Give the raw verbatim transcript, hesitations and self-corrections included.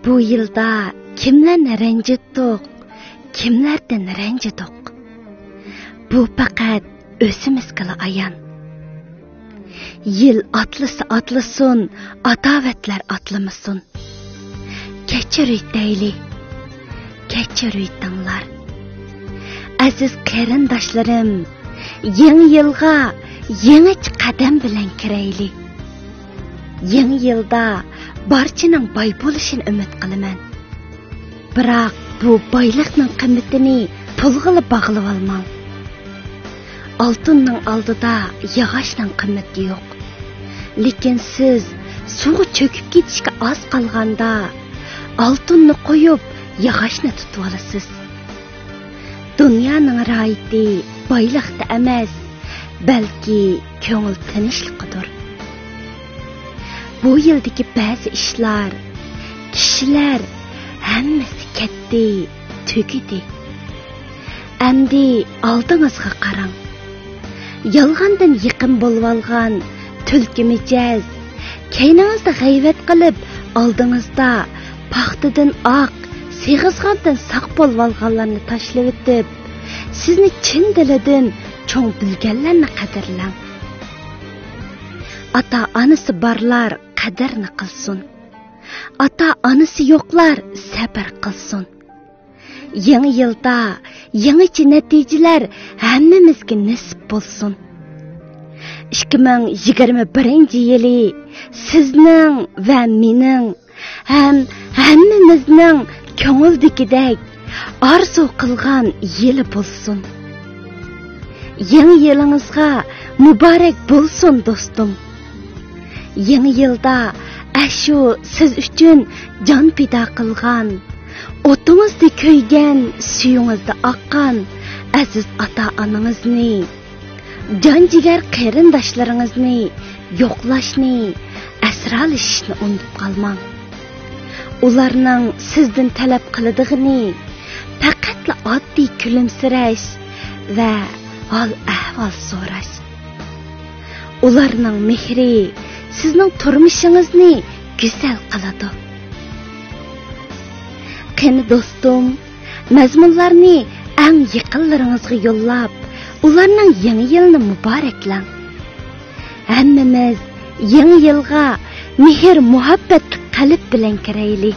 بۇ يىلدا كىملەرنى رەنجىتتۇق، كىملەردىن رەنجىدۇق؟ بۇ پەقەت ئۆزىمىزگىلا ئايان. يىل ئاتلىسا ئاتلىسۇن، ئاداۋەتلەر ئاتلىمىسۇن. كەچۈرۈۋېتەيلى، كەچۈرۈۋېتىڭلار. ئەزىز قېرىنداشلىرىم، يېڭى يىلغا يېڭىچە قەدەم بىلەن كىرەيلى. يېڭى يىلدا بارچىنىڭ باي بولۇشىنى ئۈمىد قىلىمەن. بىراق بۇ بايلىقنىڭ قىممىتىنى پۇلغىلا باغلىۋالماڭ. ئالتۇننىڭ ئالدىدا ياغاچنىڭ قىممىتى يوق. لېكىن سىز سۇغا چۆكۈپ كېتىشكە ئاز قالغاندا، ئالتۇننى قويۇپ، ياغاچنى تۇتۇۋالىسىز. دۇنيانىڭ راھىتى بايلىقتا ئەمەس، بەلكى كۆڭۈل تىنچلىقىدۇر. بۇ يىلدىكى بەزى ئىشلار، كىشىلەر، ھەممىسى كەتتى، تۈگىدى. ئەمدى ئالدىڭىزغا قاراڭ. يالغاندىن يېقىن بولۇۋالغان تۈلكە مىجەز، كەينىڭىزدە غەيۋەت قىلىپ، ئالدىڭىزدا پاختىدىن ئاق، سېغىزخاندىن ساق بولۇۋالغانلارنى تاشلىۋېتىپ، سىزنى چىن دىلىدىن چوڭ بىلگەنلەرنى قەدىرلەڭ. ئاتا-ئانىسى بارلار قەدرىنى قىلسۇن. ئاتا-ئانىسى يوقلار سەبرى قىلسۇن. يېڭى يىلدا يېڭىچە نەتىجىلەر ھەممىمىزگە نېسىپ بولسۇن. ئىككى مىڭ يىگىرمە بىرىنچى يىلى سىزنىڭ ۋە مېنىڭ ھەم ھەممىمىزنىڭ كۆڭۈلدىكىدەك ئارزۇ قىلغان يىلى بولسۇن. يېڭى يىلىڭىزغا مۇبارەك بولسۇن، دوستۇم. يېڭى يىلدا ئەشۇ سىز ئۈچۈن جان پىدا قىلغان، ئوتىڭىزدا كۆيگەن، سۈيىڭىزدە ئاققان ئەزىز ئاتا-ئانىڭىزنى، جان-جىگەر قېرىنداشلىرىڭىزنى يوقلاشنى، ئەسرالىشىشنى ئۇنتۇپ قالماڭ. ئۇلارنىڭ سىزدىن تەلەپ قىلىدىغىنى پەقەتلا ئاددىي كۈلۈمسىرەش ۋە ھال-ئەھۋال سوراش. ئۇلارنىڭ مېھرى سىزنىڭ تۇرمۇشىڭىزنى گۈزەل قىلىدۇ. قېنى دوستۇم، مەزمۇنلارنى ئەڭ يېقىنلىرىڭىزغا يوللاپ، ئۇلارنىڭ يېڭى يىلىنى مۇبارەكلەڭ. ھەممىمىز يېڭى يىلغا مېھىر-مۇھەببەتلىك قەلب بىلەن كىرەيلى.